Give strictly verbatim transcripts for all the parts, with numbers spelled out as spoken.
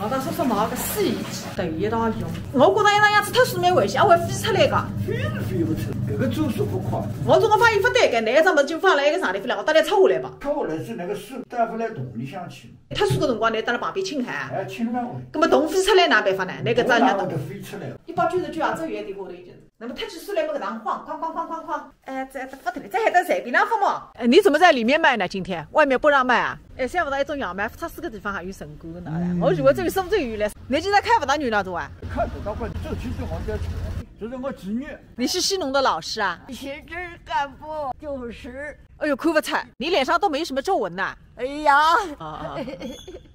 我当叔叔买个洗衣机，头一道用。我觉着一样样子脱水蛮危险，还会飞出来个。飞是飞勿出，搿个转速勿快。我总归发现勿对个，拿一只物事就放辣一个上头飞了，我到底拆下来吧。拆下来是那个水带勿来桶里向去嘛。脱水个辰光，拿到了旁边浸下。哎，浸了喂。葛么桶飞出来哪办法呢？那个照样的。我拿我的飞出来。一百九十九啊，这也得过的一阵子。那么脱起水来么搿能晃，哐哐哐哐哐。哎，这这发脱了，这还在随便哪发嘛？哎，你怎么在里面卖呢？今天外面不让卖啊？哎，想不到一种羊毛，出水个地方还有成功的呢。嗯。我以为只有苏州有嘞，你现在看不到牛那种啊？看得到，快走去就往家去了，这是我侄女。你是西农的老师啊？行政干部就是。哎呦，看不出，你脸上都没什么皱纹呐。哎呀，啊啊啊。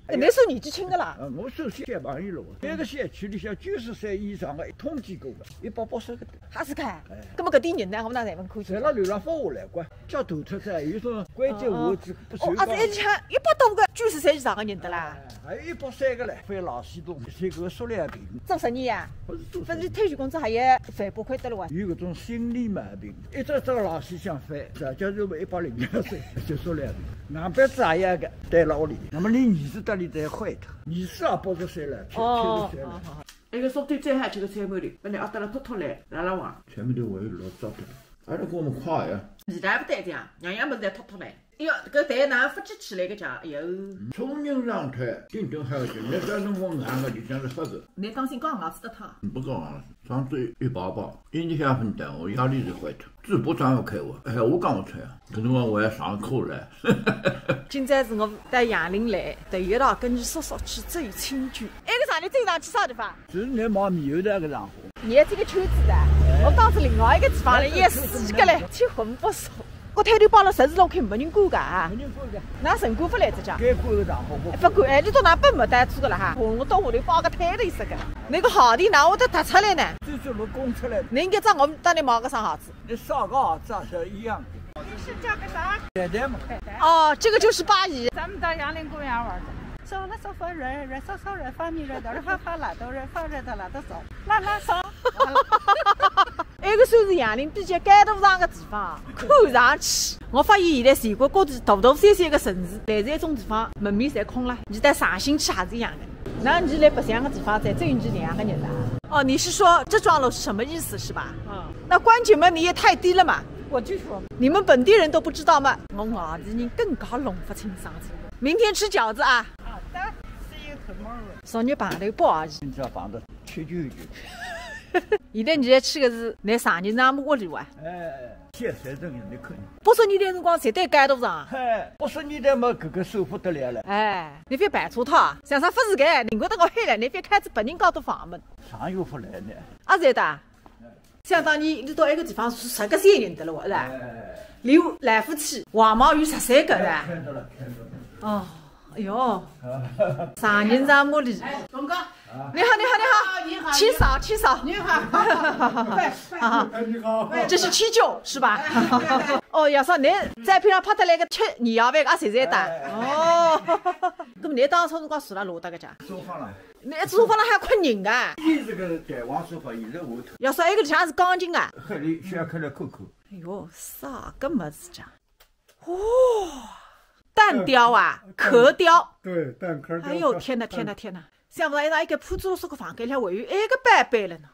哎，你算年纪轻的啦。啊，我算小朋友了，搿个小区里向九十岁以上的统计过的，一百八十个。还是看？哎。葛么搿点人呢，我哪能侪勿看见？侪辣楼浪发下来，关照头出在，有种关节位置不受控。哦，哦，哦，啊，是一里向一百多个九十岁以上的人的啦。哎，还有一百三个嘞，翻垃圾桶，是个塑料瓶。做生意啊？不是做生意。勿是退休工资还要翻拨款得了哇？有搿种心理毛病，一只只垃圾箱翻，这叫做一百零二岁，就塑料瓶。硬板子也要个，带牢里，那么连儿子搭里侪坏脱，儿子也八十岁了，七，哦，七十岁了。哦，好，好。埃个烧腿最好吃个菜馒头，本来阿得了脱脱来，拉拉黄。菜馒头我也老早脱了，阿拉搿么快呀。味道也勿对讲，样样物事侪脱脱来。哎哟，搿台哪发起起来个讲，哎哟。冲人上台，顶顶好吃，那搿辰光硬个就像是黑个。侬当心讲牙齿得脱。不讲啊，上次一包包，一日夜勿睡，我夜里就坏脱，嘴巴张勿开哇，闲话讲勿出啊。搿辰光我还上课唻。今朝是我带杨林来，头一道跟着叔叔去走亲眷。埃个场地最上去啥地方？就是侬买米油的搿场化。侬这个圈子的，我当时另外一个地方了，也是个嘞，七荤八素。我推头摆了十字路口，没人管个啊。没人管个。那城管勿来这家？该管个场化，勿管。勿管，哎，你到哪奔么？带这个了哈，我到屋里摆个摊头一个。那个好的，哪会得踏出来呢？这是我供出来的。侬应该找我们到底买个啥鞋子？ 你啥个鞋子啊，是一样的。你是叫个啥？蛋蛋嘛。哦，这个就是八姨。咱们到杨林公园玩去。少了少放热，热少少热，放米热的，热放放辣头，热放热的辣头烧，辣辣烧。埃个算是杨林比较高大上个地方，看上去。我发现现在全国各地大大小小个城市，类似一种地方，门面侪空了，侬带上新去还是一样的。 那侬来白相个地方，才只有侬两个人啦？哦，你是说这幢楼是什么意思是吧？嗯。那关起门你也太低了嘛。我就说。你们本地人都不知道吗？我外地人更加弄勿清爽了。明天吃饺子啊。好的，see you tomorrow。昨日碰头不好意思。今朝碰头吃酒酒。现在侬要去个是㑚丈人丈母屋里哇？哎。 现在人人都看。八十年代辰光，侪在街头上。嗨，八十年代嘛，搿个舒服得了了。哎，侬覅办错脱，像啥勿是个，人家等我黑了，侬覅开仔别人家的房门。上又勿来呢。啊，对的。想当年，侬到埃个地方是十个三人的了，是吧？哎。连老夫妻，外貌有十三个的。哎，看到了，看到了。哦。 哎哟，丈人丈母哩。哎，东哥。你好，你好，你好。你好，请坐，请坐。你好。快，快。啊，哎，你好。这是七舅是吧？哎，对，对。哦，爷叔，侬照片上拍得来个吃年夜饭个，啊，侪在搭。哎。哦。那么侬当初辰光住辣哪搭个家？沙发浪。侬一只沙发浪还困人个？伊是个台湾沙发，现在我脱。爷叔，埃个里向是钢筋啊？黑里掀开来看看。哎哟，啥个物事家？ 哦，蛋雕啊，蛋，壳雕。对，蛋壳雕。哎呦，天哪，天哪，天哪！想不到一个铺子老式个房间里还有一个宝贝了呢。